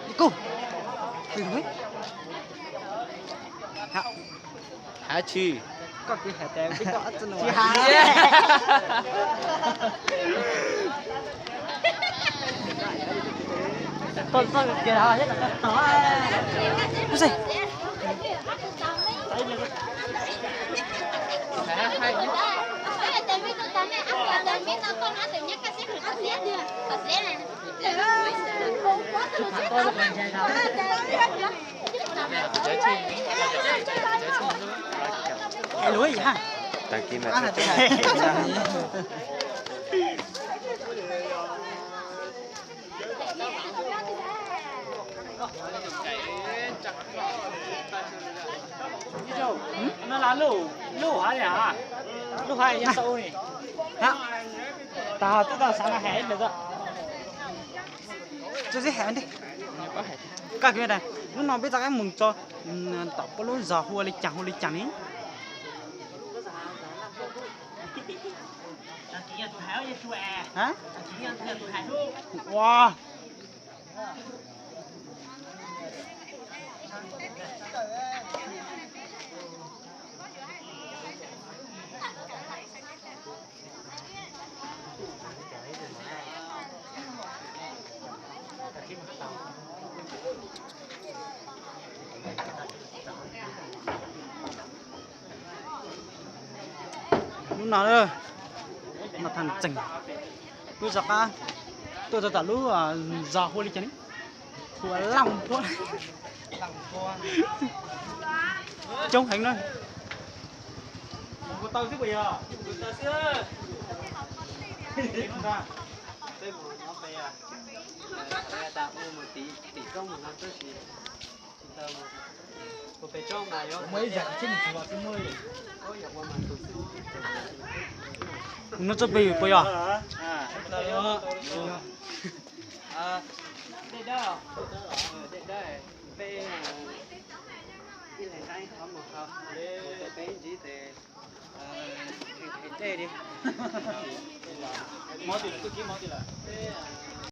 Ib kub. Hab tsi? Koj kwv hais tias peb koj ob txwb nua. Hais lus ib yam. Tag kis mas txog. No lub, lub hav li, lub hav li yog sau ni. Hab, tas twb tau xav no hais ib pliag xwb. Tso xib hais ua ntej. Koj kwv, lub no peb txoj qab mus tso tom puab lub zos hu ua li cas hu li cas ni? Ua, lub no, no thaj tseem, lub zos qab tuaj txog tom lub zos hu li cas ni? Hu ua Laj Npuab. Coob heev na. Nub txoj peg puas yog?